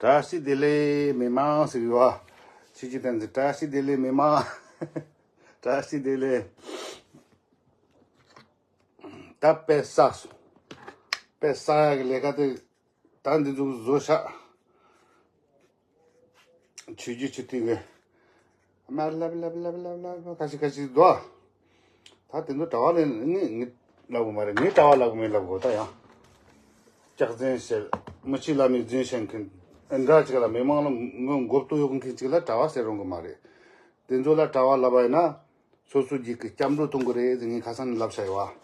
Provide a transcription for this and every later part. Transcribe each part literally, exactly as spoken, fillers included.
བཀྲ་ཤིས་བདེ་ལེགས་མི་མང་ཟེར་གི་ཡོད། ཆོས་ཀྱི་བསྟན་འཛིན་བཀྲ་ཤིས་བདེ་ལེགས་མི་མང་། བཀྲ་ཤིས་བདེ་ལེགས། ད་དཔེ་བསགས་སོང་། དཔེ་བསགས་ཡག་གི་ལས་ཀ་དེ་ད་འདི་ཚོ་བཟོ་བཞག་ཆོས་བརྒྱུད་ཆོས་དུས་ཀྱི། མ་ལབ་ལབ་ལབ་ལབ་ལབ་ཁ་ཤས་ཁ་ཤས་འདུག་ད་དེ་ཚོ་གྲྭ་བ་ལས་ངས་ངས་ལབ་དགོས་མ་རེད། ངས་གྲྭ་བ་ལབ་དགོས་མིན་ལབ་དགོས་ད་ཡང་། སྐྱག་རྫུན་བཤད། མི་གཅིག་ལ་མི་རྫུན་བཤད་མཁན། ཨ་འདྲ་གཅིག་ལ་མི་མང་ལ་ངོ་མགོ་བཏོག་གཡོག་མཁན་གཅིག་ལ་གྲྭ་བ་ཟེར་རུང་གི་མ་རེད། དེ་ཚོ་ལ་གྲྭ་བ་ལབ་པ་ཡིན་ན་སོ་སོ་རྒྱུད་ཀྱི་སྐྱབས་འགྲོ་གཏོང་གི་རེད་ཟེར་ངས་ཁ་སང་ནས་ལབ་བཞག་ཡོད་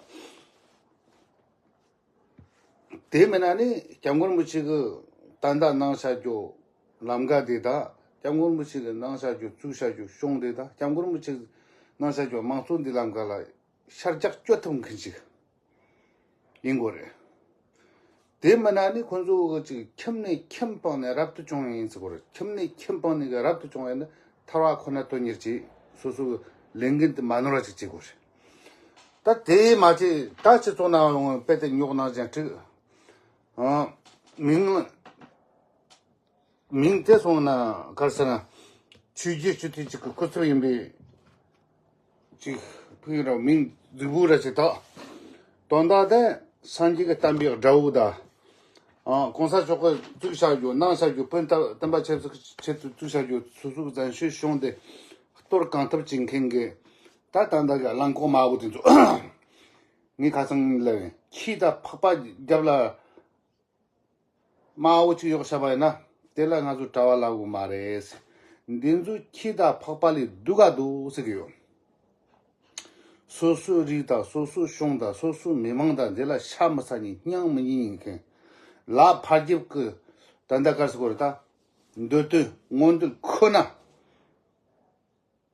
བ། དེ་མིན་ན་ནི་སྐྱབས་མགོན་རིན་པོ་ཆེ་གི་ད་ལྟ་གནང་བྱ་རྒྱུ་ལམ་ཀ་དེ་དང་། སྐྱབས་མགོན་རིན་པོ་ཆེ་གི་གནང་བྱ་རྒྱུ་བཙུགས་བྱ་རྒྱུ་གཞུང་དེ་དང་། སྐྱབས་མགོན་རིན་པོ་ཆེ་གི་གནང་བྱ་རྒྱུ་དམངས་གཙོ་འདི་ལམ་ཀ་ལ་ཤར་རྒྱག་གཅོད་ཐུབ་མཁན་ཅིག་ཡིན་དགོས་རེད། དེ་མིན་ན་ནི་ཁོང་ཚོ་གི་ཅིག་ཁྱིམ་ནས་ཁྱིམ་སྤངས་ནས་རབ་ཏུ་བྱུང་ཡིན་ཟེར་དགོས་རེད། ཁྱིམ་ནས་ཁྱིམ་སྤངས་ནས་གི་རབ་ཏུ་བྱུང་ཡིན་ན་ཐར་བ་ཁོ་ན་དོན་གཉེར་གྱིས་སོ་སོ་གི་ལས་འགན་དེ་མ་ནོར་བ་ཅིག་བྱེད་དགོས་རེད། ད་དེ་མ་བྱས་ད་སྤྱི་ཚོགས་ནང་ཡོང་དཔེ་དེ་རྙོག་ནང་ཅན་འཁྲིག་ཨང་། མིང་མིང་དེ་སོང་ན་གར་ཟེར་ན་ཆོས་བརྒྱུད་སྤྱི་འཐུས་གཅིག་གི་སྐུ་ཚབ་ཡིན་པའི་ཅིག་ཕུག་ར་མིང་རྫིག་པོ་ར་ཅིག་དག་དོན་དག་དེ་སངས་རྒྱས་ཀྱི་བསྟན་པའི་དགྲ་བོ་དང་། ཨང་། གོང་ས་མཆོག་གི་བཙུགས་བྱ་རྒྱུ་གནང་བྱ་རྒྱུ་སྤུན་ཟླ་བསྟན་པ་ཆབ་སྲིད་ཀྱི་ཆེད་དུ་བཙུགས་བྱ་རྒྱུ་སོ་སོའི་བཙན་བྱོལ་གཞུང་དེ་གཏོར་གང་ཐུབ་བྱེད་མཁན་གྱི་ད་ད་ལྟ་གི་རླངས་འཁོར་དམར་པོ་དེ་ཚོ། ངས་ཁ་སང་ལབ་ཡིན། ཁྱི་དང་ཕག་པ་རྒྱབ་ལ་དམར་པོ་གཅིག་གཡོགས་བཞག་པ་ཡིན་ན་དེ་ལ་ང་ཚོ་གྲྭ་བ་ལབ་དགོས་མ་རེད། འདི་ཚོ་ཁྱི་དང་ཕག་པ་ལས་སྡུག་ག་འདུག་ཟེར་གི་ཡོད། སོ་སོའི་རིགས་དང་སོ་སོའི་གཞུང་དང་སོ་སོའི་མི་མང་དང་འདི་ལ་ཤ་མི་ཚ་ཉིན་སྙིང་མི་ཉེ་ཡིན་མཁན། ལ་ཕར་རྒྱབ་ཀྱི་ད་ལྟ་གར་སོ་གོ་རེད་ད། འདོད་དོན་མངོན་འདོད་ཁོ་ན།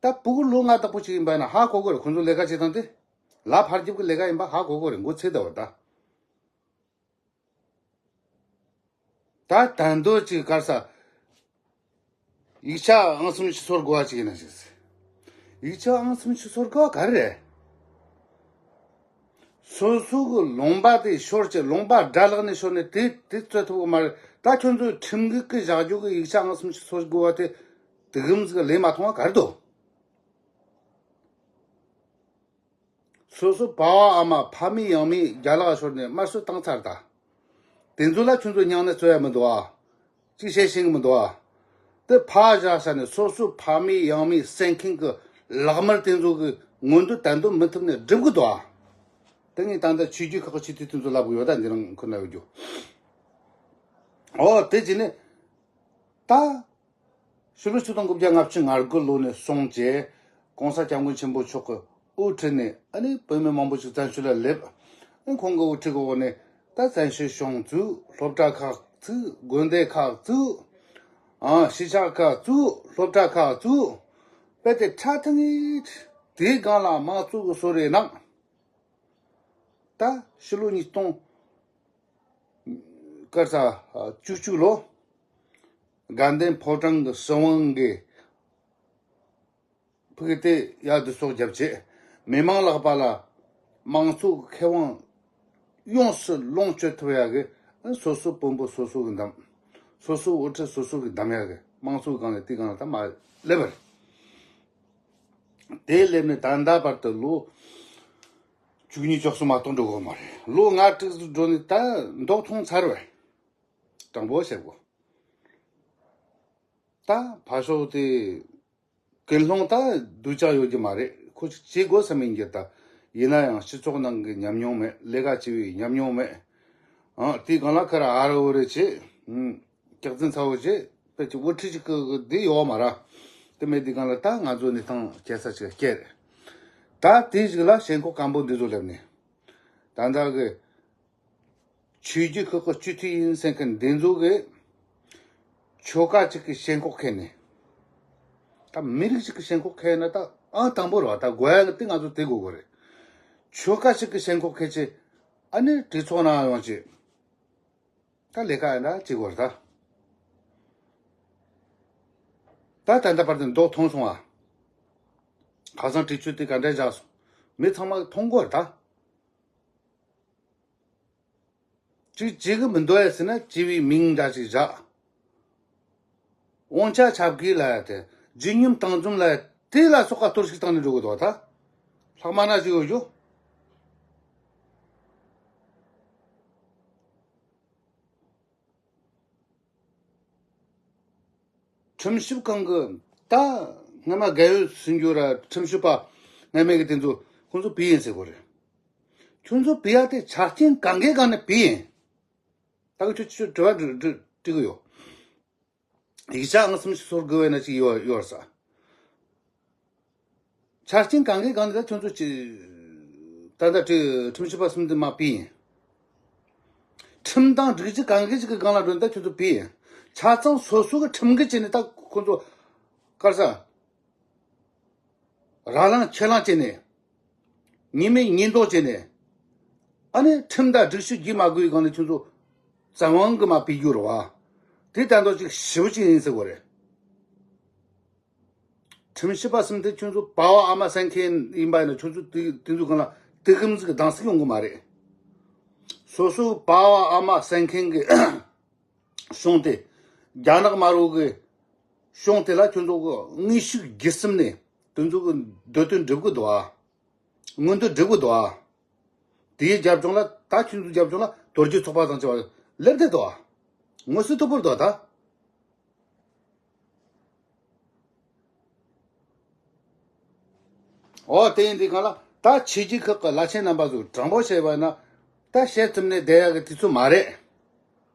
ད་ཕྲུ་གུ་ལོ་ལྔ་དག་པོ་ཅིག་ཡིན་པ་ན་ཧ་གོ་གོ་རེད། ཁོང་ཚོ་ལས་ཀ་བྱེད་སྟངས་དེ། ལ་ཕར་རྒྱབ་ཀྱི་ལས་ཀ་ཡིན་པ་ཧ་གོ་གོ་རེད། མགོ་ཚོས་ད་བར་ད། ད་ད་འདོད་ཅིག་གར་ས། ཡིག་ཆ་ཨང་སུམ་ཅུ་སོ་དགུ་བ་ཅིག་ཡིན་ན་ཞིག་ཡིག་ཆ་ཨང་སུམ་ཅུ་སོ་དགུ་བ་ག་རེ་རེད། སོ་སོ་གི་ལུང་པ་དེ་ཤོར་ཅིག་ལུང་པ་དགྲ་ལག་ནས་ཤོར་ནས་དེ་དེ་རྩོད་ཐུབ་གི་མ་རེད། ད་ཁྱོད་ཚོས་ཁྲིམས་འགལ་གི་བཞག་རྒྱུ་གི་ཡིག་ཆ་ཨང་སུམ་ཅུ་སོ་དགུ་བ་དེ་དུག་ཧམ་ཟིག་ལས་མ་ཐོང་བ་ག་རེ་འདུག་སོ་སོ་ཕ་བ་ཨ་མ་ཕ་མེས་ཡང་མེས་རྒྱ་ལག་ཤོར་ནས་དམར་གསོད་བཏང་ཚར་ད། དེ་ཚོ་ལ་ཁྱོད་ཚོ་མྱང་ནས་རྩོད་ཡ་མི་འདུག་ཨ། ཅིག་བཤད་ཤེས་གི་མི་འདུག་ཨ། དེ་ཕར་བཞག་ས་ནས་སོ་སོའི་ཕ་མེས་ཡང་མེས་བསད་མཁན་གི་ལག་དམར་དེ་ཚོ་གི་མངོན་འདོད་དོན་འདོད་མི་ཐུབ་ནས་སྒྲུབ་གི་འདུག་ཨ། དེ་ངས་ད་ལྟ་ཆོས་བརྒྱུད་ཁག་གི་ཆོས་དུས་དེ་ཚོ་ལབ་གི་ཡོད། ད་འདི་རང་ཁོ་ན་ཡོད་རྒྱུ། ཨོ་དེ་བྱས་ནས་ད། ཕྱི་ལོ་ཆིག་སྟོང་དགུ་བརྒྱ་ལྔ་བཅུ་ང་དགུ་ལོ་ནས་བཟུང་སྟེ་༸གོང་ས་༸སྐྱབས་མགོན་ཆེན་པོ་མཆོག་གི་དབུ་ཁྲིད་ནས་ཨ་ནི་བོད་མི་མང་པོ་ཞིག་བཙན་བྱོལ་ལ་སླེབས། ཨ་ནི་ཁོང་གི་དབུ་ཁྲིད་ཀྱི་འོག་ནས་ད་བཙན་བྱོལ་གཞུང་བཙུགས། སློབ་གྲྭ་ཁག་བཙུགས། དགོན་སྡེ་ཁག་བཙུགས། ཨ་གཞིས་ཆགས་ཁག་བཙུགས། སློབ་གྲྭ་ཁག་བཙུགས། དཔེ་དེ་ཁྲ་ཐང་ངེ་དེའི་སྒང་ལ་དམངས་གཙོ་གི་སྲོལ་རེད་ན། ད་ཕྱི་ལོ་ཉིས་སྟོང་སྐར་ས་བཅུ་གཅིག་ལོ། དགའ་ལྡན་ཕོ་བྲང་གི་སྲིད་དབང་གིས་ཕུགས་ཏེ་ཡ་བསྡུ་གསོག་རྒྱབ་བྱས། མི་མང་ལག་པ་ལ་དམངས་གཙོ་གི་ཁེ་དབང་ཡོངས་སུ་ལོངས་སྤྱོད་ཐུབ་ཡ་གི། སོ་སོའི་དཔོན་པོ་སོ་སོ་གི་འདེམས། སོ་སོའི་དབུ་ཁྲིད་སོ་སོ་གི་འདེམས་ཡ་གི་དམངས་གཙོ་གི་སྒང་ལ་དེའི་སྒང་ལ་ད་མ་སླེབས་པ་རེད། དེ་སླེབས་ནས་ད་ལྟ་བར་དུ་ལོ་བཅུ་གཉིས་བཅུ་གསུམ་མ་གཏོགས་འགྲོ་གི་མ་རེད། ལོ་ལྔ་དྲུག་ཙམ་འགྲོ་ནས་ད་མདོག་མཐོང་ཚར་བས། དྲང་པོ་བཤད་དགོས། ད་ཕར་ཕྱོགས་དེ་ཀུན་སློང་ད་སྡུག་ཅག་ཡོད་ཀྱི་མ་རེད། ཁོ་ཅིག་བྱེད་དགོས་བསམ་མིན་གྱི་ད། ཡིན་ན་ཡང་སྤྱི་ཚོགས་ནང་གི་ཉམས་མྱོང་མེད། ལས་ཀ་བྱས་པའི་ཉམས་མྱོང་མེད། ཨང་། དེའི་སྒང་ལ་ཁ་ར་ཨ་ར་འོ་རེ་བྱེད། ཨང་། སྐྱག་རྫུན་ཚ་བོ་བྱེད། དཔེ་ཅིག་དབུ་ཁྲིད་ཅིག་གི་འདི་ཡོད་མ་ར། དེ་མེད་དེའི་སྒང་ལ་ད་ང་ཚོ་གནས་སྟངས་སྐྱེལ་ས་ཅིག་སྐྱེལ་རེད། ད་དེ་ཞིག་ལ་ཞེན་ཁོག་སྐམ་པོ་འདི་ཚོ་སླེབས་ནས། ད་ལྟ་གི་ཆོས་བརྒྱུད་ཁག་གི་སྤྱི་འཐུས་ཡིན་ཟེར་མཁན་འདི་ཚོ་གིས་ཆོལ་ཁ་གཅིག་གི་ཞེན་ཁོག་ཁེལ་ནས། ད་མི་རིགས་གཅིག་གི་ཞེན་ཁོག་ཁེལ་ན་ད་ཨང་དང་པོ་རེད་བ། ད་དགོས་ཡ་གི་དེ་ང་ཚོ་དེ་དགོས་དགོས་རེད། ཆོལ་ཁ་གཅིག་གི་ཞེན་ཁོག་ཁེལ་ཆེ་ཨ་ནི་གྲོས་ཚོགས་ནང་ཡོང་ཆེ། ད་ལས་ཀ་ཡིན་ད་བྱེད་དགོས་རེད་ད། ད་ད་ལྟ་བར་དུ་མདོག་མཐོང་སོང་བ། ཁ་སང་དྲི་ཆུ་དེ་ག་འདྲ་བཞག་སོང་། མི་ཚང་མ་མཐོང་དགོས་རེད་ད། ཅིག་བྱེད་གི་མི་འདུག་ཨེ་ཟེར་ན་བྱས་པའི་མིང་འདྲ་ཞིག་བཞག་དབང་ཆ་ཁྱབ་གདལ་ལབ་ཡ་དེ། བརྗིད་ཉམས་སྟངས་འཛོམས་ལབ་ཡ་དེ་ལ་སོགས་པ་གཏོར་བཤིག་བཏང་ནས་འགྲོ་གི་འདུག་ད། ལྷག་མ་ན་ཞིག་ཡོད་རྒྱུ། ཁྲིམས་ཞིབ་ཁང་གི་ད་སྔ་མ་རྒན་ཡོལ་ཟིན་རྒྱུ་ར་ཁྲིམས་ཞིབ་པ་སྔ་མའི་གི་དེ་ཚོ་ཁོང་ཚོ་བུད་ཡིན་ཟེར་གོ་རེད། ཁྱོད་ཚོ་བུད་ཡ་དེ་ཆ་རྐྱེན་གང་གའི་སྒང་ནས་བུད་ཡིན། ད་གི་ཁྱོད་ཁྱོད་དྲི་བ་འདྲི་འདྲི་འདྲི་གི་ཡོད། ཡིག་ཆ་ཨང་གསུམ་ཞིག་བཟོ་དགོས་བས་ན་ཅིག་ཡོད་ཡོད་ས། ཆ་རྐྱེན་གང་གའི་སྒང་ནས་ད་ཁྱོད་ཚོ་ཅི། ད་ལྟ་ཁྲི་ཁྲིམས་ཞིབ་པ་གསུམ་དེ་མ་བུད་ཡིན། ཁྲིམས་དང་སྒྲིག་གཞི་གང་གི་ཅིག་གི་སྒང་ལ་འགྲོ་ནས་ད་ཁྱོད་ཚོ་བུད་ཡིན། ཆ་ཚང་སོ་སོ་གི་ཁྲིམས་འགལ་བྱས་ནས་ད་ཁོ་ཚོ་དཀར་ས་ར་ལངས་ཁྱེད་ལངས་བྱས་ནས། ཉེས་མེད་ཉེས་འདོགས་བྱས་ནས། ཨ་ནི་ཁྲིམས་དང་སྒྲིག་གཞི་བརྒྱུད་མ་དགོས་པའི་སྒང་ནས་ཁྱོད་ཚོ་བཙན་དབང་གིས་མ་བུད་རྒྱུ་རེད་བ། དེ་ལྟ་འདོད་ཅིག་ཞེ་པོ་ཅིག་ཡིན་ཟེར་བ་རེད། ཁྲིམས་ཞིབ་པ་གསུམ་དེ་ཁྱོད་ཚོ་པ་ཕ་ཨ་མ་གསན་མཁན་ཡིན་པ་ཡིན་ན་ཁྱོད་ཚོ་དེ་དེ་ཚོ་སྒང་ལ་དེ་གམ་ཟིག་གི་སྡང་ཟིག་ཡོང་གི་མ་རེད། སོ་སོའི་པ་ཕ་ཨ་མ་གསན་མཁན་གི་གཞུང་དེ། རྒྱ་ནག་དམར་པོ་གི་གཞུང་དེ་ལ་ཁྱོད་ཚོ་གི་དངོས་ཤུགས་བརྒྱུད་གསུམ་ནས་དེ་ཚོ་གི་འདོད་དོན་སྒྲུབ་གི་འདུག་ཨ། མངོན་འདོད་སྒྲུབ་གི་འདུག་ཨ། དེའི་རྒྱབ་ལྗོངས་ལ་ད་ཁྱོད་ཚོའི་རྒྱབ་ལྗོངས་ལ་དོལ་རྒྱལ་ཚོགས་པ་དང་བཅས་པ་སླེབས་བསྡད་འདུག་ཨ། ངོ་སོ་མཐོ་པོར་འདུག་ཨ་ད། ཨོ་དེ་ཡིན་དུས་གང་ལ་ད་ཆོས་བརྒྱུད་ཁག་གི་བླ་ཆེན་རྣམ་པ་ཚོས་དྲང་པོ་བཤད་པ་ན། ད་ཞལ་བཙུམ་ནས་བསྡད་ཡག་གི་དུས་ཚོད་མ་རེད།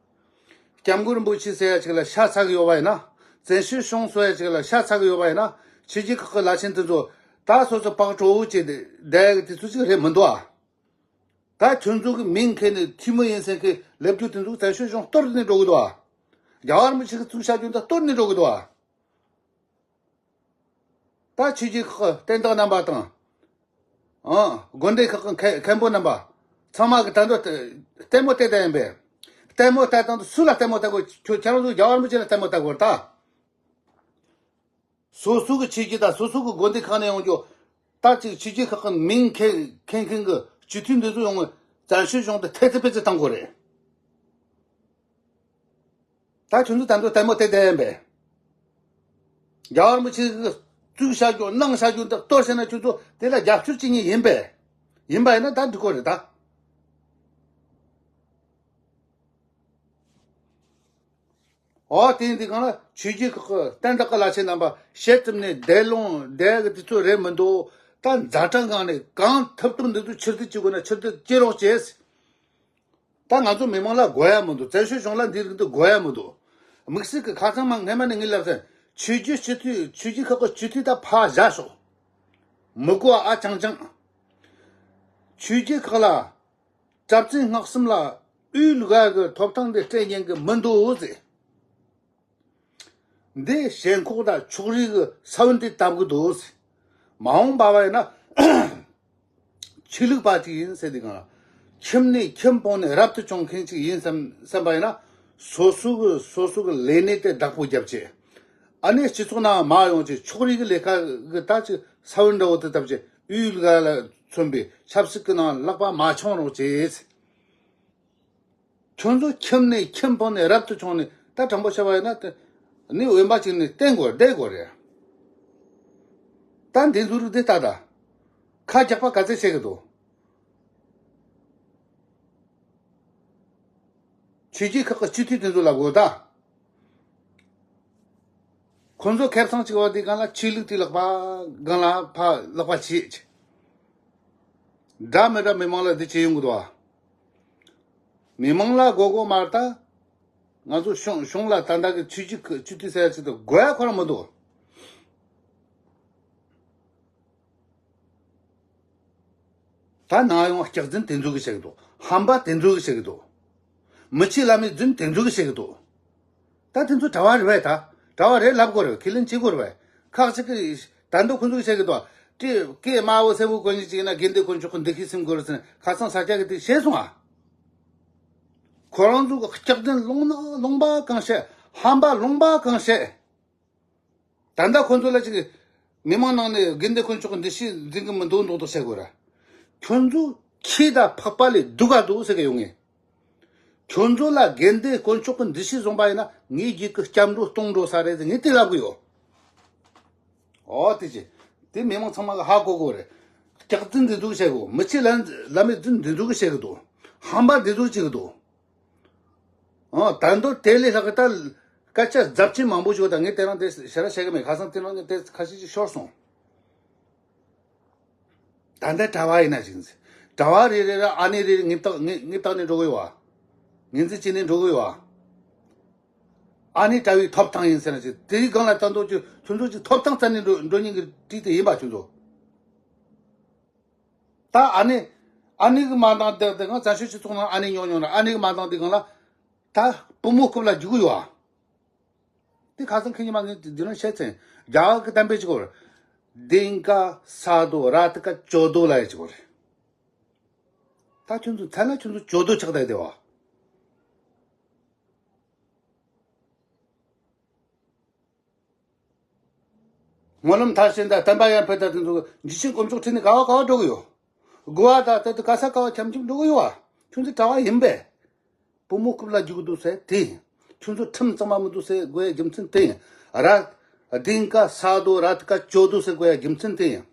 སྐྱབས་མགོན་རིན་པོ་ཆེ་ཟེར་ཡ་ཅིག་ལ་ཤ་ཚ་གི་ཡོད་པ་ཡིན་ན། བཙན་བྱོལ་གཞུང་ཟེར་ཡ་ཅིག་ལ་ཤ་ཚ་གི་ཡོད་པ་ཡིན་ན། ཆོས་བརྒྱུད་ཁག་གི་བླ་ཆེན་དེ་ཚོ་ད་སོ་སོ་བག་གྲོ་བོ་བྱས་ཏེ་བསྡད་ཡག་གི་དུས་ཚོད་ཅིག་རེད་མི་འདུག་ཨ། ད་ཁྱོད་ཚོ་གི་མིང་ཁྱེར་ནས་འཐུས་མི་ཡིན་ཟེར་མཁན་ལབ་རྒྱུ་དེ་ཚོ་བཙན་བྱོལ་གཞུང་གཏོར་ནས་འགྲོ་གི་འདུག་ཨ། རྒྱལ་བ་རིན་པོ་ཆེ་གི་བཙུགས་བཞག་རྒྱུ་འདི་གཏོར་ནས་འགྲོ་གི་འདུག་ཨ། ད་ཆོས་བརྒྱུད་ཁག་གི་བསྟན་བདག་རྣམ་པ་དང་། ཨང་། དགོན་སྡེ་ཁག་གི་མཁན་མཁན་པོ་རྣམ་པ། ཚང་མ་གི་ད་འདོད་ལྟད་མོ་བལྟས་བསྡད་ཡིན་པས། ལྟད་མོ་བལྟས་སྟངས་དེ་སུ་ལ་ལྟད་མོ་བལྟ་དགོས། ཁྱོད་ཁྱེད་རང་ཚོ་རྒྱལ་བ་རིན་པོ་ཆེ་ལ་ལྟད་མོ་བལྟ་དགོས་རེད་ད། སོ་སོ་གི་ཆོས་བརྒྱུད་དང་སོ་སོ་གི་དགོན་སྡེ་ཁག་ནས་ཡོང་རྒྱུ། ད་ཅིག་ཆོས་བརྒྱུད་ཁག་གི་མིང་མཁན་མཁན་མཁན་གི་སྤྱི་འཐུས་འདི་ཚོ་ཡོང་བའི་བཙན་བྱོལ་གཞུང་དེ་ཐེ་ཚེ་ཕེ་ཚེ་བཏང་དགོས་རེད། ད་ཁྱོད་ཚོ་ད་འདོད་ལྟད་མོ་བལྟས་བསྡད་ཡིན་པས། རྒྱལ་བ་རིན་པོ་ཆེ་གིས་བཙུགས་བཞག་རྒྱུ་གནང་བཞག་རྒྱུ་འདི་གཏོར་བྱས་ན་ཁྱོད་ཚོ་དེ་ལ་རྒྱབ་སྐྱོར་བྱེད་མཁན་ཡིན་པས། ཡིན་པ་ཡིན་ན་ད་འགྲིག་གོ་རེད་ད། ཨོ་དེ་ཡིན་དུས་གང་ལ་ཆོས་བརྒྱུད་ཁག་གི་བསྟན་བདག་གི་བླ་ཆེན་རྣམ་པ་ཞལ་བཙུམ་ནས་བསྡད་ལོང་བསྡད་གི་དུས་ཚོད་རེད་མི་འདུག་ད་ཛ་དྲག་སྒང་ནས་གང་ཐུབ་ཐུབ་འདི་ཚོ་ཕྱིར་བསྡུ་བྱེད་དགོས་ན་ཕྱིར་བསྡུ་བྱེད་རོགས་བྱེད། ད་ང་ཚོ་མི་མང་ལ་དགོས་ཡ་མི་འདུག་བཙན་བྱོལ་གཞུང་ལ་འདི་རིགས་འདི་དགོས་ཡ་མི་འདུག་དམིགས་བསལ་གྱི་ཁ་སང་མ་སྔས་མ་ནས་ངས་ལབ་ཚར། ཆོས་བརྒྱུད་སྤྱི་འཐུས་ཆོས་བརྒྱུད་ཁག་གི་སྤྱི་འཐུས་ད་ཕར་བཞག་ཤོག་མི་དགོས་ཨ་ཅང་ཅང་། ཆོས་བརྒྱུད་ཁག་ལ། གྲྭ་བཙུན་སྔགས་གསུམ་ལ་དབུས་ལུག་ག་གི་ཐོབ་ཐང་དེ་སྤྲད་ཉན་གི་མི་འདུག་ཟེར། འདི་ཞེན་ཁོག་དང་ཕྱོགས་རིས་ཀྱི་ས་བོན་དེ་བཏབ་གི་འདུག་ཟེར། མ་འོངས་པ་བ་ཡིན་ན། ཆོས་ལུགས་པ་ཅིག་ཡིན་ཟེར་དུས་གང་ལ། ཁྱིམ་ནས་ཁྱིམ་སྤངས་ནས་རབ་ཏུ་བྱུང་མཁན་ཅིག་ཡིན་བསམ་བསམ་པ་ཡིན་ན། སོ་སོ་གི་སོ་སོ་གི་ལས་གནས་དེ་བདག་པོ་རྒྱབ་བྱས། ཨ་ནེ་སྤྱི་ཚོགས་ནང་མ་ཡོང་བྱས་ཕྱོགས་རིས་ཀྱི་ལས་ཀ་གི་ད་ཅིག་ས་བོན་འདྲ་བོ་དེ་བཏབ་བྱས་དབུས་ལ་མཚོན་པའི་ཆབ་སྲིད་ཀྱི་ནང་ལག་པ་མ་འཆང་རོགས་བྱས། ཁྱོད་ཚོ་ཁྱིམ་ནས་ཁྱིམ་སྤངས་ནས་རབ་ཏུ་བྱུང་ནས་ད་དྲང་པོ་བཤད་པ་ཡིན་ན་དེ་ནི་འོན་པ་ཅིག་ནས་བསྟེན་དགོས་བསྡད་དགོས་རེད། ད་འདི་ཚོ་རིགས་འདི་ལྟ་ད། ཁ་རྒྱག་པ་ག་ཚད་བྱེད་ཀྱི་འདུག་ཆོས་བརྒྱུད་ཁག་གི་སྤྱི་འཐུས་དེ་ཚོ་ལ་དགོས་ད། ཁོང་ཚོ་ཁེ་བཟང་གཅིག་བ་དེ་གང་ལ་ཆོས་ལུགས་དེ་ལག་པ་གང་ལ་ཕ་ལག་པ་བྱེད། འདྲ་མི་འདྲ་མི་མང་ལ་འདི་བྱེད་ཡོང་གི་འདུག་ཨ། མི་མང་ལ་དགོས་དགོས་མ་རེད་ད། ང་ཚོ་གཞུང་གཞུང་ལ་ད་ལྟ་གི་ཆོས་བརྒྱུད་ཀྱི་སྤྱི་འཐུས་ཟེར་ཡ་ཅིག་ཏུ་དགོས་ཡ་ཁོ་རང་མི་འདུག་ད་ནང་ཡོང་སྐྱག་རྫུན་དེ་ཚོ་གི་བཤད་གི་འདུག་ཧམ་པ་དེ་ཚོ་གི་བཤད་གི་འདུག་མི་ཆོས་བླ་མའི་རྫུན་དེ་ཚོ་གི་བཤད་གི་འདུག་ད་དེ་ཚོ་གྲྭ་བ་རེད་པས་ད། གྲྭ་བ་རེད་ལབ་དགོས་རེད། ཁས་ལེན་བྱེད་དགོས་རེད་པས། ཁག་ཅིག་གི་ད་འདོད་ཁོ་ཚོ་གི་བཤད་གི་འདུག་ཏི་ཀེ་དམར་པོ་སེར་པོ་གོན་ནི་ཅིག་ཡིན་ན་དགེ་འདུན་དཀོན་མཆོག་གི་འདུ་ཤེས་སེམས་དགོས་རེད་ཟེར་ནས་ཁ་སང་ས་སྐྱ་གི་དེ་བཤད་སོང་ཨ། ཁོ་རང་ཚོ་གི་སྐྱག་རྫུན་ལུང་ན་ལུང་པ་གང་བཤད། ཧམ་པ་ལུང་པ་གང་བཤད། ད་ལྟ་ཁོ་ཚོ་ལ་ཅིག་མི་མང་ནང་ནས་དགེ་འདུན་དཀོན་མཆོག་གི་འདུ་ཤེས་འཛིན་གི་མི་འདུག་མདོག་མདོག་བཤད་དགོས་ར། ཁྱོད་ཚོ་ཁྱི་དང་ཕག་པ་ལས་སྡུག་ག་འདུག་ཟེར་གི་ཡོང་ངེས། ཁྱོད་ཚོ་ལ་དགེ་འདུན་དཀོན་མཆོག་གི་འདུ་ཤེས་བཟུང་པ་ཡིན་ན་ངའི་རྒྱུད་ཀྱི་སྐྱབས་འགྲོ་གཏོང་འགྲོ་ས་རེད་ཟེར་ངས་དེ་ལབ་གི་ཡོད། ཨོ་དེ་ཅི། དེ་མི་མང་ཚང་མ་གི་ཧ་གོ་གོ་རེད། སྐྱག་རྫུན་འདི་ཚོ་བཤད་གོ། མི་ཆོས་ལ་ལ་མི་རྫུན་འདི་ཚོ་གི་བཤད་གི་འདུག་ཧམ་པ་འདི་ཚོ་བྱེད་གི་འདུག་ཨོ་ད་འདོད་དེ་ལས་ལྷག་གི་ད་སྐད་ཆ་རྫབ་ཆེན་མང་པོ་ཞིག་ད་ངས་དེ་རང་དེ་ཞེ་དྲག་བཤད་གི་མེད། ཁ་སང་དེ་རང་ངས་དེ་ཁ་ཤས་ཅིག་ཤོར་སོང་། ད་ལྟ་གྲྭ་བ་ཡིན་ན་ཅིག་གྲྭ་བ་རེ་རེ་ལ་ཨ་ནེ་རེ་རེ་ངེས་བཏགས་ངེས་ངེས་བཏགས་ནས་འགྲོ་གི་ཡོད་བ། ངོས་འཛིན་བྱས་ནས་འགྲོ་གི་ཡོད་བ། ཨ་ནེ་གྲྭ་བའི་ཐོབ་ཐང་ཡིན་ཟེར་ན་ཅིག་དེའི་སྒང་ལ་ད་འདོད་ཀྱི་ཁྱོད་ཚོ་ཅིག་ཐོབ་ཐང་བཙལ་ནས་འགྲོ་འགྲོ་མཁན་གྱི་གྲས་དེ་ཡིན་པ་ཁྱོད་ཚོ། ད་ཨ་ནེ་ཨ་ནེ་གི་མ་འདང་དེ་དེ་གང་བཙན་བྱོལ་སྤྱི་ཚོགས་ནང་ཨ་ནེ་ཉོ་ཉོ་ན་ཨ་ནེ་གི་མ་འདང་དེ་གང་ལ་ད་བུ་མོ་རྐུབ་ལ་རྒྱུག་གི་ཡོད་བ། དེ་ཁ་སང་ཁེ་ཉི་མ་ངས་འདི་ནང་བཤད་ཚེ་རྒྱ་གར་གི་གཏམ་དཔེ་ཅིག་གོ། དེང་ག་ས་རྡོ་ར་ཏི་ཀ་ཅོ་རྡོ་ལ་ཡ་ཅིག་གོ་རེད། ད་ཁྱོད་ཚོ་མཚན་ལ་ཁྱོད་ཚོ་ཅོ་རྡོ་ཆགས་བསྡད་དེ་བ། སྨོན་ལམ་མཐར་ཕྱིན་དང་བསྟན་པ་ཡར་འཕེལ་དང་དེ་ཚོ་འཇིགས་ཆེན་དཀོན་མཆོག་ཁྲིད་ནས་ག་བ་ག་བ་འགྲོ་གི་ཡོད། དགོ་བ་དང་དེ་ཚོ་ག་ས་ག་བ་འཁྱམ་འཁྱམ་འགྲོ་གི་ཡོད་བ། ཁྱོད་ཚོ་གྲྭ་བ་ཡིན་པས། བུ་མོ་རྐུབ་ལ་རྒྱུག་འདུག་ཟེར་དེ་ཡིན། ཁྱོད་ཚོ་ཁྲིམས་གཙང་མ་མི་འདུག་ཟེར་དགོས་ཡ་རྒྱུ་མཚན་དེ་ཡིན། ར། དེང་ག་ས་རྡོ་ར་ཏི་ཀ་ཅོ་རྡོ་ཟེར་དགོས་ཡ་རྒྱུ་མཚན་དེ་ཡིན།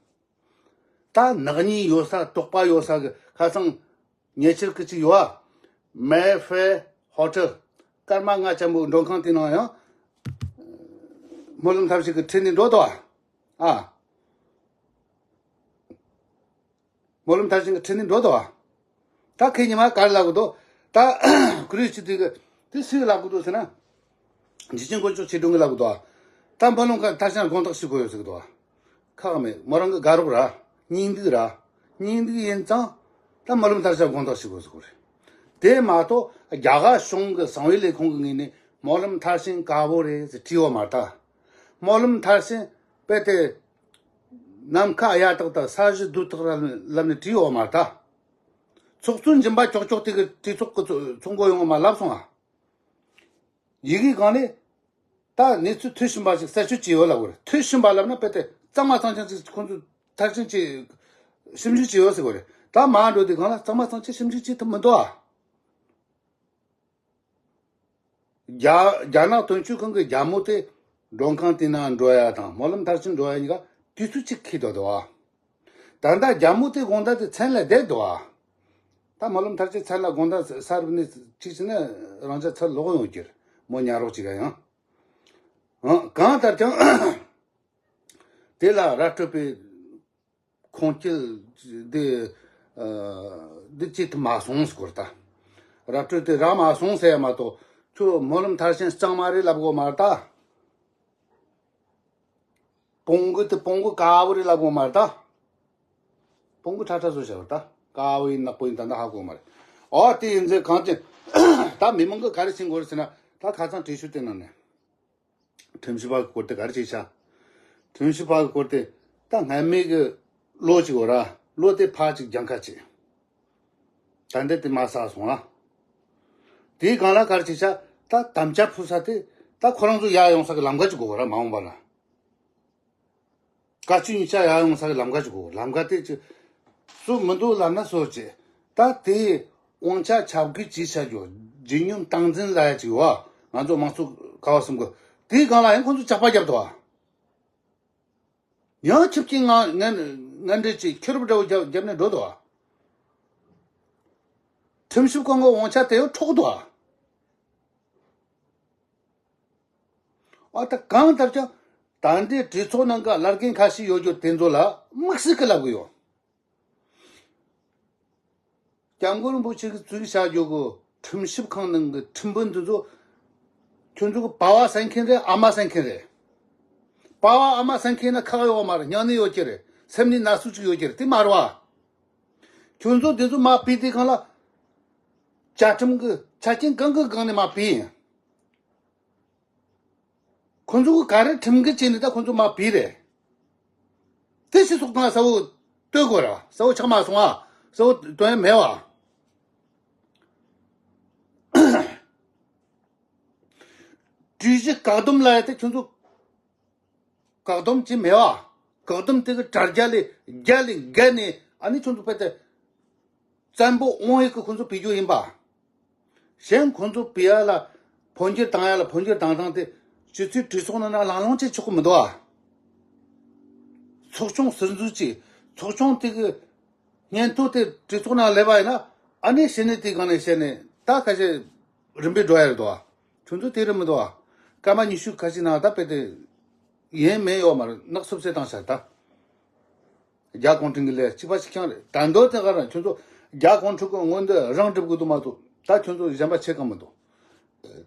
ད་ནག་ཉེས་ཡོད་ས་དོགས་པ་ཡོད་ས་གི་ཁ་སང་ཉེ་ཆར་གི་ཅིག་ཡོད་ཨ། མེ་ཧྥེ་ཧོ་ཊལ་སྐར་མ་ལྔ་ཆེན་པོའི་མགྲོན་ཁང་དེ་ནང་ཡང་སྨོན་ལམ་ཐབས་ཤེས་ཀྱི་ཁྲིད་ནས་འགྲོ་དོ་ཨ། ཨ། སྨོན་ལམ་མཐར་ཕྱིན་གྱི་ཁྲིད་ནས་འགྲོ་དོ། ད་ཁྱེད་ཉི་མ་ག་རེ་ལབ་གི་འདུག་ད་ཀུ་རེ་ཤི་དེ་གི་དེ་སུས་ལབ་གི་འདུག་ཟེར་ན། འཇིགས་ཆེན་དཀོན་མཆོག་ཆོས་སྒྲོན་གྱིས་ལབ་གི་འདུག་ད་སྨོན་ལམ་མཐར་ཕྱིན་དགོངས་དག་ཞུ་དགོས་ཡོད་ཟེར་གི་འདུག་ཁག་མེད། མོ་རང་གི་དགའ་རོགས་ར། སྙིང་སྡུག་ར། སྙིང་སྡུག་ཡིན་ཙང་། ད་སྨོན་ལམ་མཐར་ཕྱིན་དགོངས་དག་ཞུ་དགོས་ཟེར་གི་རེད། དེ་མ་གཏོགས་རྒྱ་གར་གཞུང་གི་གསང་བའི་ལས་ཁུངས་ཀྱི་ངོས་ནས་སྨོན་ལམ་མཐར་ཕྱིན་དཀར་པོ་རེད་ཟེར་བྲིས་ཡོད་མ་རེད་ད། སྨོན་ལམ་མཐར་ཕྱིན་དཔེ་དེ། ནམ་མཁའ་གཡའ་དག་དང་ས་གཞི་རྡུལ་དག་ལ་ལབ་ནས་བྲིས་ཡོད་མ་རེད་ད། ཚོགས་གཙོ་འཇིམ་པ་ཀྱོག་ཀྱོག་དེ་གི་གྲོས་ཚོགས་ཀྱི་ཚོགས་འགོ་ཡོང་བ་མ་ལབ་སོང་ཨ། ཡི་གེ་སྒང་ནས་ད་གནས་ཚུལ་ཐོས་བཞིན་པ་ཞིག་གསལ་བརྗོད་བྱས་ཡོད་ལབ་དགོས་རེད། ཐོས་བཞིན་པ་ལབ་ན་དཔེ་དེ་གཙང་མ་གཙང་རྐྱང་ཅིག་ཁོང་ཚོས་མཐར་ཕྱིན་བྱས་ཞིབ་འཇུག་བྱས་ཡོད་ཟེར་དགོས་རེད། ད་མར་འགྲོ་དུས་སྒང་ལ་གཙང་མ་གཙང་རྐྱང་ཞིབ་འཇུག་བྱེད་ཐུབ་མི་འདུག་ཨ། རྒྱ་རྒྱ་ནག་དོན་གཅོད་ཁང་གི་རྒྱ་མོ་དེ་མགྲོན་ཁང་དེ་ནང་འགྲོ་ཡ་དང་སྨོན་ལམ་མཐར་ཕྱིན་འགྲོ་ཡ་གཉིས་ཀ་དུས་ཚོད་གཅིག་འཁེལ་འདུག་དོ། ད་ལྟ་རྒྱ་མོ་དེ་དགོང་དག་དེ་མཚན་ལ་བསྡད་འདུག་ད་སྨོན་ལམ་མཐར་ཕྱིན་མཚན་ལ་དགོང་དག་ས་རུབ་ནས་གཅིག་བྱས་ན་རང་ཅག་ཚུར་ལོག་ཡོང་གི་རེད། མོ་ཉལ་རོགས་བྱེད་ག་ཡང་། ཨང་། གང་ལྟར་ཀྱང་དེ་ལ་ར་སྤྲོད་པའི་ཁུངས་སྐྱེལ་འདི་ཨ་འདི་བྱེད་ཐུབ་མ་སོང་ཟེར་གོ་རེད་ད། ར་སྤྲོད་དེ་རག་མ་སོང་ཟེར་ཡ་མ་གཏོགས་ཁྱོད་སྨོན་ལམ་མཐར་ཕྱིན་གཙང་མ་རེད་ལབ་དགོས་མ་རེད་ད། སྤོང་གི་དེ་སྤོང་གི་དཀར་པོ་རེད་ལབ་དགོས་མ་རེད་ད། སྤོང་གི་ཁྲ་ཁྲ་བཟོ་བྱ་བ་རེད་ད། དཀར་པོ་ཡིན་ནག་པོ་ཡིན་ད་ལྟ་ཧ་གོ་མ་རེད། ཨོ་དེ་ཡིན་ཚེ་གང་ཅི་ད་མི་མང་གི་ག་རེ་བྱེད་དགོས་རེད་ཟེར་ན། ད་ཁ་སང་གྲོས་ཆོད་དེ་ནང་ནས། ཁྲིམས་ཞིབ་པ་གི་སྐོར་དེ་ག་རེ་བྱས་ཤག་ཁྲིམས་ཞིབ་པ་གི་སྐོར་དེ་ད་སྔ་མའི་གི་ལོ་གཅིག་འོ་ར། ལོ་དེ་ཕར་གཅིག་གྱངས་ཁ་བྱས། ད་འདི་དེ་མ་ཟ་སོང་ཨ། དེའི་སྒང་ལ་ག་རེ་བྱས་ཤག་ད་དམ་བཅའ་ཕུལ་ས་དེ་ད་ཁོ་རང་ཚོ་ཡར་ཡོང་ས་གི་ལམ་ཁ་ཅིག་དགོས་ར། མ་འོངས་པ་ལ། བཀའ་བཀྱོན་ཡིག་ཆ་ཡར་ཡོང་ས་གི་ལམ་ཁ་ཅིག་དགོས། ལམ་ཁ་དེ་ཅིག་སུ་མི་འདུག་ལབ་ན་སོ་བྱེད། ད་དེ་དབང་ཆ་ཁྱབ་བཀོད་ཅིག་བྱ་རྒྱུ། ཇི་སྙོམས་སྟངས་འཛིན་ལབ་ཡ་ཅིག་ཡོད་ཨ། ང་ཚོ་མང་ཚོགས་ག་བ་གསུམ་གི་དེའི་སྒང་ལ་ཡང་ཁོང་ཚོ་ཇག་པ་རྒྱབ་འདུག་ཨ། ཡང་ཆིབས་ཀྱི་ངང་ངན་ངན་འབྲེལ་གྱིས་ཁེར་རོ་འདྲ་བོ་རྒྱབ་རྒྱབ་ནས་འགྲོ་འདུག་ཨ། ཁྲིམས་ཞིབ་ཁང་གི་དབང་ཆ་དེ་ཡང་འཕྲོག་འདུག་ཨ། ཨ་ད་གང་ལྟར་ཀྱང་ད་ལྟའི་གྲོས་ཚོགས་ནང་གི་བླ་རྒན་ཁ་ཤས་ཡོད་རྒྱུ་དེ་ཚོ་ལ་དམིགས་བསལ་གྱི་ལབ་གི་ཡོད། སྐྱབས་མགོན་རིན་པོ་ཆེ་གིས་གཙོས་བྱ་རྒྱུ་གི་ཁྲིམས་ཞིབ་ཁང་ནང་གི་ཁྲིམས་དཔོན་འདི་ཚོ་ཁྱོད་ཚོ་གི་པ་ཕ་བསད་མཁན་རེད། ཨ་མ་བསད་མཁན་རེད། པ་ཕ་ཨ་མ་བསད་མཁན་ན་ཁག་ཡོད་མ་རེད། སྙིང་ནད་ཡོད་ཀྱི་རེད། སེམས་ནད་ན་ཟུག་ཅིག་ཡོད་ཀྱི་རེད། དེ་མ་རེད་བ། ཁྱོད་ཚོ་དེ་ཚོ་མར་ཕུད་དུས་སྒང་ལ་བཅའ་ཁྲིམས་ཀྱི་ཆ་རྐྱེན་གང་གི་སྒང་ནས་མར་ཕུད་ཡིན། ཁོ་ཚོ་གི་ག་རེ་ཁྲིམས་འགལ་བྱས་ནས་ད་ཁོ་ཚོ་མར་ཕུད་རེད། དེ་སྤྱི་ཚོགས་ནང་གསལ་བོ་སྟོན་དགོས་ར། གསལ་བོ་ཆགས་མ་སོང་ཨ། གསལ་བོ་སྟོན་ཡ་མེད་བ། གྲོས་གཞི་བཀག་སྡོམ་ལབ་ཡ་དེ་ཁྱོད་ཚོ་བཀག་སྡོམ་བྱས་མེད་བ། བཀག་སྡོམ་དེ་གི་དྲ་རྒྱ་ལས་རྒྱ་ལས་བརྒལ་ནས་ཨ་ནི་ཁྱོད་ཚོ་དཔེ་དེ་བཙན་པོ་དབང་ཡོད་ཀྱི་ཁོ་ཚོ་བེད་སྤྱོད་ཡིན་པ། གཞན་ཁོང་ཚོ་ཕུད་ཡ་ལ་འཕོ་འགྱུར་བཏང་ཡ་ལ་འཕོ་འགྱུར་བཏང་སྟངས་དེ་སྤྱི་འཐུས་གྲོས་ཚོགས་ནང་ན་ལང་ལོང་བྱེད་ཆོག་གི་མི་འདུག་ཨ། ཚོགས་ཆུང་ཟུར་འཛུལ་གྱིས་ཚོགས་ཆུང་དེ་གི་སྙན་ཐོ་དེ་གྲོས་ཚོགས་ནང་སླེབས་པ་ཡིན་ན། ཨ་ནི་བྱས་ནས་དེ་སྒང་ནས་བྱས་ནས་ད་ཁ་ཤས་རིམ་པས་འགྲོ་ཡ་རེད་འདུག་ཨ། ཁྱོད་ཚོ་དེ་རེད་མི་འདུག་ཨ། སྐར་མ་ཉི་ཤུ་ཁ་ཤས་ནང་ད་དཔེ་དེ་ཡིན་མིན་ཡོད་མ་རེད། ནག་སུབ་སེ་བཏང་ཤག་ད། རྒྱ་གུང་ཁྲན་གྱི་ལས་གཅིག་པ་གཅིག་རྐྱང་རེད། ད་མདོ་དེ་ག་རང་ཁྱོད་ཚོ་རྒྱ་གུང་ཁྲན་གྱི་མངོན་འདོད་རང་སྒྲུབ་དགོས་འདུག་མ་གཏོགས་ད་ཁྱོད་ཚོ་གཞན་པ་བྱེད་གང་མི་འདུག།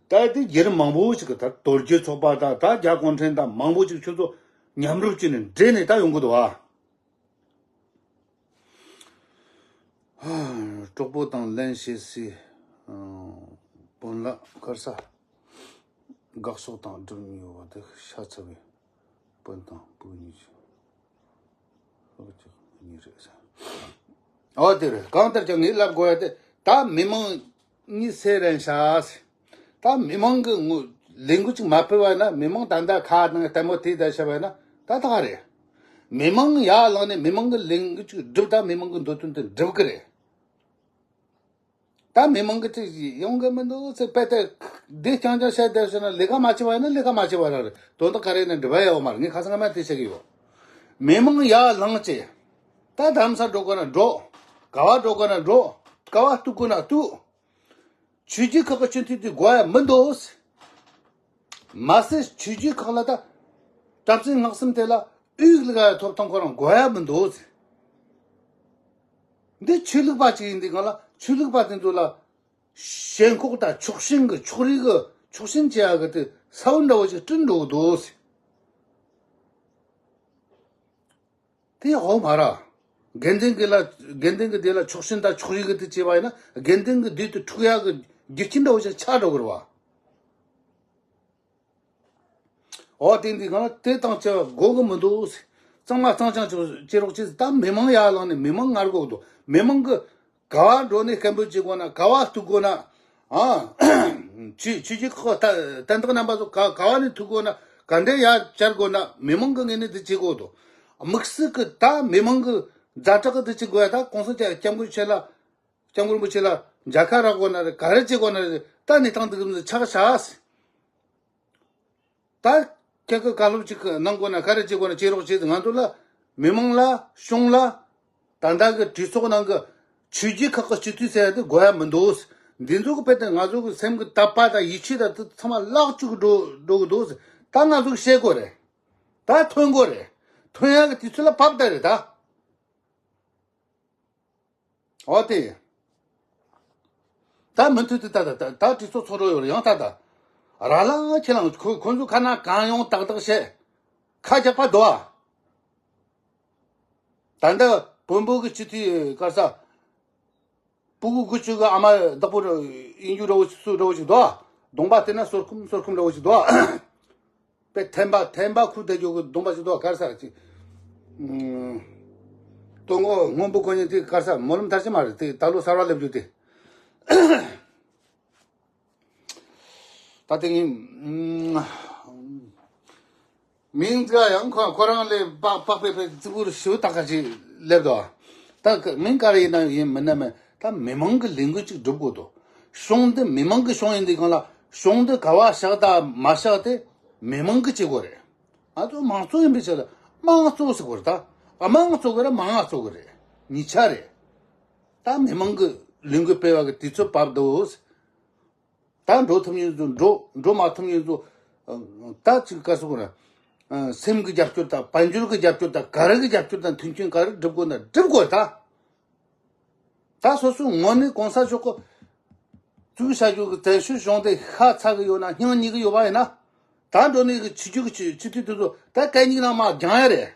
ད་དེ་རྒྱལ་རབས་མང་པོ་ཞིག་གི་ད་དོལ་རྒྱལ་ཚོགས་པ་དང་ད་རྒྱ་གུང་ཁྲན་དང་མང་པོ་ཞིག་ཁྱོད་ཚོ་མཉམ་རུབ་བྱས་ནས་འདྲེས་ནས་ད་ཡོང་གི་འདུག་ཨ། གྲོགས་པོ་དང་ལེན་བྱེད་སའི་དཔོན་ལ་དཀར་ས། དགག་ཕྱོགས་དང་སྒྲུབ་ནུས་པ་དེ་ཤ་ཚ་བའི་དཔོན་དང་ཕྲུག་གཉིས་ཀྱི་ལོ་གཅིག་གཉིས་རེད་ཟེར། ཨོ་དེ་རེད། གང་ལྟར་ཀྱང་ངས་ལབ་དགོས་ཡ་དེ་ད་མི་མང་གཉིས་སེ་རན་ཤག་ཟེར། ད་མི་མང་གི་ངོ་ལས་འགུལ་ཅིག་མ་སྤེལ་བ་ཡིན་ན། མི་མང་ད་ལྟ་ཁ་ནང་ལྟད་མོ་དེ་ད་བྱས་པ་ཡིན་ན་ད་ད་ག་རེད། མི་མང་ཡར་ལངས་ནས་མི་མང་གི་ལས་འགུལ་ཅིག་སྒྲུབ། ད་མི་མང་གི་འདོད་དོན་དེ་འགྲུབ་གི་རེད། ད་མི་མང་གི་ཅིག་ཡོང་གི་མི་འདུག་ཟེར་དཔེ་དེ་འདི་རྐྱང་རྐྱང་བཤད་བསྡད་ཟེར་ན་ལས་ཀ་མ་བྱས་པ་ཡིན་ན་ལས་ཀ་མ་བྱས་པ་རང་རེད། དོན་དག་ག་རེ་ཡིན་ན་འགྲུབ་པ་ཡོད་མ་རེད། ངས་ཁ་སང་ང་མ་དེ་བཤད་གི་ཡོད། མི་མང་ཡར་ལངས་བྱས། ད་རྡ་རམ་ས་འགྲོ་དགོས་ན་འགྲོ། ག་བ་འགྲོ་དགོས་ན་འགྲོ། ག་བ་གཏུག་དགོས་ན་གཏུག། ཆོས་བརྒྱུད་ཁག་གི་སྤྱི་འཐུས་དེ་དགོས་ཡ་མི་འདུག། མ་ཟད་ཆོས་བརྒྱུད་ཁག་ལ་ད་གྲྭ་བཙུན་སྔགས་གསུམ་དེ་ལ་དབུས་ལ་ཐོབ་ཐང་ཁོ་རང་དགོས་ཡ་མི་འདུག། འདི་ཆོས་ལུགས་པ་ཅིག་ཡིན་དུས་སྒང་ལ་ཆོས་ལུགས་པ་དེ་ཚོ་ལ་ཞེན་ཁོག་དང་ཕྱོགས་ཞེན་གི་ཕྱོགས་རིས་གི་ཕྱོགས་ཞེན་བྱེད་ཡ་གི་དེ་ས་བོན་འདྲ་བོ་ཞིག་བསྐྲུན་འགྲོ་གི་འདུག། དེ་ཡག་པོ་མ་རེད། དགེ་འདུན་གྱི་ལ་དགེ་འདུན་གྱི་སྡེ་ལ་ཕྱོགས་ཞེན་དང་ཕྱོགས་རིས་གི་དེ་བྱས་པ་ཡིན་ན་དགེ་འདུན་གྱི་སྡེ་དེ་འཁྲུག་ཡག་གི་རྒྱུ་རྐྱེན་འདྲ་བོ་ཞིག་ཆགས་འགྲོ་གི་རེད་བ། འོ་དེ་འདི་གང་ལ་དེ་དང་བཅས་པ་དགོས་གི་མི་འདུག། གཙང་མ་གཙང་རྐྱང་བྱེད་རོགས་བྱེད། ད་མི་མང་ཡར་ལངས་ནས་མི་མང་ངར་དགོས་འདུག། མི་མང་གི་ག་བ་འགྲོ་ནས་སྐད་འབོད་བྱེད་དགོས་ན། ག་བ་གཏུག་དགོས་ན། ཨ། ཆོས་ཆོས་བརྒྱུད་ཁག་ད་དན་རྟགས་རྣམ་པ་ཚོ་ག་ག་བ་ནས་ཐུག་དགོས་ན། ག་འདྲས་ཡར་བཅར་དགོས་ན་མི་མང་གི་ངོས་ནས་འདི་བྱེད་དགོས་འདུག། དམིགས་བསལ་གི་ད་མི་མང་གི་ཛ་དྲག་གི་འདི་བྱེད་དགོས་ཡ། ད་གོང་ས་སྐྱབས་སྐྱབས་མགོན་ཆེ་ལ་སྐྱབས་མགོན་རིན་པོ་ཆེ་ལ་མཇལ་ཁ་རག་དགོས་ན་རེད། ག་རེ་བྱེད་དགོས་ན་རེད། ད་གནས་སྟངས་འདི་གི་ཆགས་ཤག། ད་ཁྱེད་ཀྱི་བཀའ་སློབ་ཅིག་གནང་དགོས་ན་ག་རེ་བྱེད་དགོས་ན་བྱེད་རོགས་བྱེད། ང་ཚོ་ལ་མི་མང་ལ་གཞུང་ལ་ད་ལྟ་གི་གྲོས་ཚོགས་ནང་གི་ཆོས་བརྒྱུད་ཁག་གི་སྤྱི་འཐུས་ཟེར་ཡ་དེ་དགོས་ཡ་མི་འདུག། འདི་ཚོ་གི་དཔེ་དེ་ང་ཚོ་གི་སེམས་ཀྱི་དད་པ་དང་ཡིད་ཆེས་དང་དེ་ཚང་མ་བརླག་བཅུག་འགྲོ་འགྲོ་གི་འདུག། ད་ང་ཚོ་གི་ཤེས་དགོས་རེད། ད་ཐོན་དགོས་རེད། ཐོན་ཡ་གི་དུས་ཚོད་ལ་བབ་བསྡད་རེད་ད། འོ་དེ། ད་མུ་མཐུད་དུ་ད་ད་ད་ད་གྲོས་ཚོགས་ཚོགས་རོགས་ཡོད་རེད། ཡང་ད་ད། ར་ལ་ཁྱེད་རང་ཁོ་ཁོ་ཚོ་ཁ་ན་གང་ཡོང་ཏག་ཏག་བཤད། ཁ་རྒྱག་པ་འདུག་ཨ། ད་ལྟ་བོན་པོ་གི་སྤྱི་འཐུས་ག་རེ་ཟ། སྤུ་གུ་དགུ་བཅུ་གི་ཨ་མ་བདག་པོ་ཡིན་རྒྱུ་འདྲ་བོ་ཞིག་སུ་འདྲ་བོ་ཞིག་འདུག་ཨ། གདོང་པ་བལྟས་ན་སོར་ཁུམ་སོར་ཁུམ་འདྲ་བོ་ཞིག་འདུག་ཨ། པའི་ཐན་པ་ཐན་པ་ཁུ་དེ་རྒྱུ་གི་གདོང་པ་ཞིག་འདུག་ག་རེ་ཟ་ཅིག། ཨུམ། སྟོན་གོ་སྔོན་པོ་གོ་ཉིན་དེ་ག་རེ་ཟ་སྨོན་ལམ་མཐར་ཕྱིན་མ་རེད་དེ། ད་ལོ་གསར་བ་སླེབས་རྒྱུ་དེ། ད་དེ་ངའི་ཨུམ། མིང་འདི་ཡང་ཁོ་ཁོ་རང་ལས་པག་པག་པེ་པེ་ཙི་གུར་ཞུ་ད་ག་ཅིག་སླེབས་འདུག། ད་མིང་ག་རེ་ཡིན་ན་ཡིན་མིན་ན་མིན། ད་མི་མང་གི་ལས་འགུལ་ཅིག་སྒྲུབ་དགོས་འདུག། གཞུང་འདི་མི་མང་གི་གཞུང་ཡིན་དུས་སྒང་ལ་གཞུང་འདི་ག་བ་བཞག་དང་མ་བཞག་དེ་མི་མང་གི་བྱེད་སྒོ་རེད། ང་ཚོ་མང་གཙོ་ཡིན་པའི་ཆ་ལ་དམངས་གཙོ་ཟེར་དགོས་རེད་ད། དམངས་གཙོ་གི་རེད། མང་གཙོ་གི་རེད། གཉིས་ཆ་རེད། ད་མི་མང་གི་ལས་འགུལ་སྤེལ་བ་གི་དུས་ཚོད་བབ་འདུག། ད་འགྲོ་ཐུབ་མཁན་ཚོ་འགྲོ། འགྲོ་མ་ཐུབ་མཁན་ཚོ་ད་ཅིག་ག་རེ་ཟེར་དགོས་རེད། སེམས་ཀྱི་རྒྱབ་སྐྱོར་དང་དཔལ་འབྱོར་གྱི་རྒྱབ་སྐྱོར་དང་ག་རེ་གི་རྒྱབ་སྐྱོར་དང་མཐུན་རྐྱེན་ག་རེ་སྒྲུབ་དགོས་ན་སྒྲུབ་དགོས་ད། ད་སོ་སོའི་ངོས་ནས་གོང་ས་མཆོག་གི་བཙུགས་བྱ་རྒྱུ་གི་བཙན་བྱོལ་གཞུང་དེ་ཤ་ཚ་གི་ཡོད་ན་སྙིང་ཉེ་གི་ཡོད་པ་ཡིན་ན། ད་འགྲོ་ནས་གི་ཆོས་བརྒྱུད་ཀྱི་སྤྱི་འཐུས་དེ་ཚོ་ད་གད་སྙིགས་ནང་མར་བརྒྱངས་ཡ་རེད།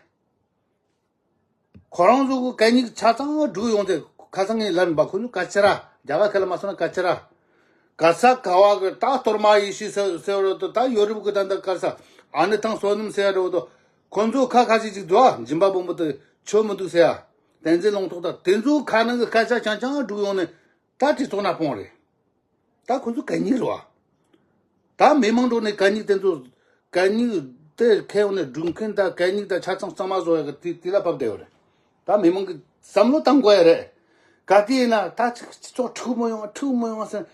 ཁོ་རང་ཚོ་གི་གད་སྙིགས་ཆ་ཚང་སྒྲུག་ཡོང་དེ། ཁ་སང་ངས་ལབ་མིན་པ། ཁོ་ཚོ་སྐད་ཆ་ར། རྒྱ་གར་སྐད་ལ་མ་སོང་ན་སྐད་ཆ་ར། ག་ས་ག་བ་གི་ད་གཏོར་མ་ཡེ་ཤེས་ཟེར་ཟེར་བ་རེད་དོ། ད་ཡོ་རོབ་གི་ད་འདི་ག་ས་ཨ་ནི་ཐང་བསོད་ནམས་ཟེར་ཡ་རེད་དོ། ཁོ་ཚོ་ཁ་ཁ་ཅིག་ཅིག་འདུག་ཨ། སྦྱིན་པ་སྦོམ་པོ་དེ་ཆོ་མི་འདུག་ཟེར་ཡ། བསྟན་འཛིན་ལུང་རྟོགས་དང་དེ་ཚོ་ཁ་ནང་གི་སྐད་ཆ་རྐྱང་རྐྱང་སྒྲུག་ཡོང་ནས་ད་གྲོས་ཚོགས་ནང་སྤུངས་རེད། ད་ཁོ་ཚོ་གད་སྙིགས་རེད་བ། ད་མི་མང་འགྲོ་ནས་གད་སྙིགས་དེ་ཚོ་གད་སྙིགས་དེ་ཁྱེར་ཡོང་ནས་སྒྲུག་མཁན་དང་གད་སྙིགས་དང་ཆ་ཚང་གཙང་མ་བཟོ་ཡ་གི་དེ་དེ་ལ་བབས་བསྡད་ཡོད་རེད། ད་མི་མང་གི་བསམ་བློ་བཏང་དགོས་ཡ་རེད། ག་དུས་ཡིན་ན་ད་ཅིག་སྤྱི་ཚོགས་འཁྲུག་མི་ཡོང་འཁྲུག་མི་ཡོང་ཟེར།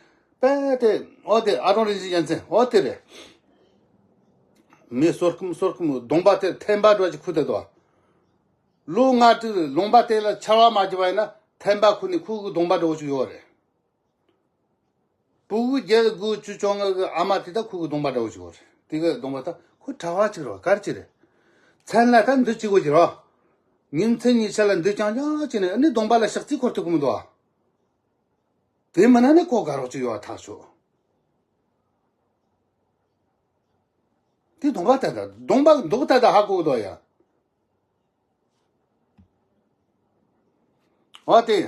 པས་དེ་ཨོ་དེ་ཨ་རོང་རིག་འཛིན་རྒྱལ་མཚན་ཨོ་དེ་རེད། མི་གསོད་སྐུམ་གསོད་སྐུམ་གདོང་པ་དེ་ཐེམ་པ་འདྲ་ཅིག་ཁུར་དེ་དོ། ལོ་ལྔ་དྲུག་ལུང་པ་དེ་ལ་ཆར་བ་མ་བྱེད་པ་ཡིན་ན་ཐེམ་པ་ཁུར་ནས་ཁུར་གི་གདོང་པ་འདྲ་བོ་ཅིག་ཡོད་རེད། ཕྲུ་གུ་བརྒྱད་དགུ་བཅུ་བཅོ་ལྔ་གི་ཨ་མ་དེ་ད་ཁུར་གི་གདོང་པ་འདྲ་བོ་ཅིག་ཡོད་རེད། དེ་གི་གདོང་པ་ད་ཁོ་གྲྭ་བ་ཅིག་རེད་བ་ག་རེ་ཅིག་རེད། མཚན་ལ་ད་འདི་གཅིག་པོ་ཅིག་རེད་བ། ཉིན་མཚན་ཉིན་ཆ་ལ་འདི་རྐྱང་རྐྱང་བྱས་ནས་ཨ་ནི་གདོང་པ་ལ་ཤག་རྩི་འཁོར་ཐུབ་ཀྱི་མི་འདུག་ཨ། དེ་མིན་ན་ནི་ཁོ་དགའ་རོགས་ཅིག་ཡོད་ཐག་ཆོད། དེ་གདོང་པ་ད་ད་གདོང་པ་མདོག་ད་ད་ཧ་གོ་གི་འདུག་ཡ། འོ་དེ།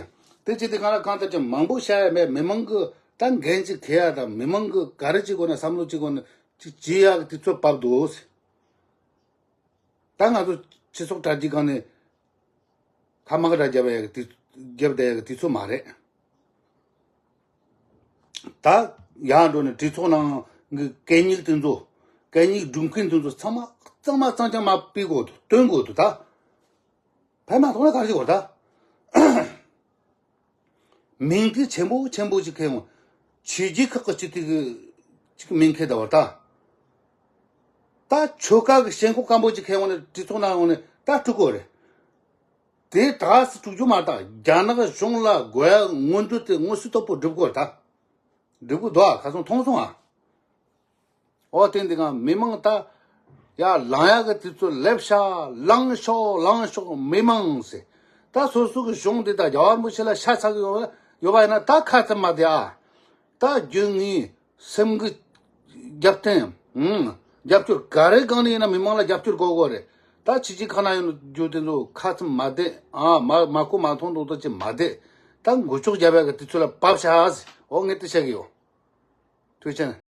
དེ་ཅི་དེ་གང་ལ་གང་ལྟར་ཀྱང་མང་པོ་བཤད་ཡ་མེད། མི་མང་གི་ད་འགན་ཅིག་འཁྱེར་ཡ་དང་མི་མང་གི་ག་རེ་ཅིག་དགོས་ན་བསམ་བློ་ཅིག་དགོས་ན་ཅིག་བྱེད་ཡ་གི་དུས་ཚོད་བབས་འདུག་ད་ང་ཚོ་སྤྱི་ཚོགས་དྲ་རྒྱའི་སྒང་ནས་ཁ་མ་ཁ་དྲ་རྒྱབ་ཡ་གི་དུས་རྒྱབ་བསྡད་ཡ་གི་དུས་ཚོད་མ་རེད། ད་ཡར་འགྲོ་ནས་གྲོས་ཚོགས་ནང་གི་གད་སྙིགས་དེ་ཚོ་གད་སྙིགས་སྒྲུག་མཁན་དེ་ཚོ་ཚང་མ་གཙང་མ་གཙང་རྐྱང་མ་སྤེལ་དགོས་འདུག་སྟོན་དགོས་འདུག་ད་ཕན་མ་ཐོགས་ན་ག་རེ་བྱེད་དགོས་ད། མིང་དེ་ཆེན་པོ་ཆེན་པོ་ཅིག་ཁེལ་འོང་། ཆོས་བརྒྱུད་ཁག་གི་སྤྱི་འཐུས་ཀྱི་ཅིག་མིང་ཁེལ་ད་བར་ད། ད་ཆོལ་ཁ་གི་ཞེན་ཁོག་སྐམ་པོ་ཅིག་ཁེལ་འོང་ནས་གྲོས་ཚོགས་ནང་འོང་ནས་ད་དཀྲུག་དགོས་རེད། དེ་ད་སུ་དཀྲུག་རྒྱུ་མ་རེད་ད། རྒྱ་ནག་གཞུང་ལ་དགོས་ཡ་སྔོན་འགྲོ་དེ་དངོས་སུ་དོད་པོ་སྒྲུབ་དགོས་རེད་ད། སྒྲུབ་དགོས་འདུག་ཨ། ཁ་སང་མཐོང་སོང་ཨ། ཨོ་དེ་འདི་གང་མི་མང་ད་ཡ་ལངས་ཡ་གི་དུས་ཚོད་སླེབས་ཤག་ལངས་ཤོག་ལངས་ཤོག་མི་མང་ཟེར། ད་སོ་སོ་གི་གཞུང་འདི་ད་རྒྱལ་བ་རིན་པོ་ཆེ་ལ་ཤ་ཚ་གི་ཡོད་ཡོད་པ་ཡིན་ན་ད་ཁ་ཙམ་མ་བསྡད་ཨ། ད་རྒྱུ་ངའི་སེམས་གི་རྒྱབ་རྟེན། ཨང་། རྒྱབ་སྐྱོར་ག་རེ་སྒང་ནས་ཡིན་ན་མི་མང་ལ་རྒྱབ་སྐྱོར་དགོས་དགོས་རེད། ད་ཕྱི་རྒྱལ་ཁག་ན་ཡོད་རྒྱུ་དེ་ཚོ་ཁ་ཙམ་མ་བསྡད་ཨ། མ་མ་གོ་མ་མཐོང་མདོག་མདོག་ཅིག་མ་བསྡད། ད་འགུལ་སྐྱོད་རྒྱབ་ཡ་གི་དུས་ཚོད་ལ་བབས་ཤག་ཟེར། ཨོ་ངས་དེ་བཤད་གི་ཡོད། ཐུགས་རྗེ་ཆེ།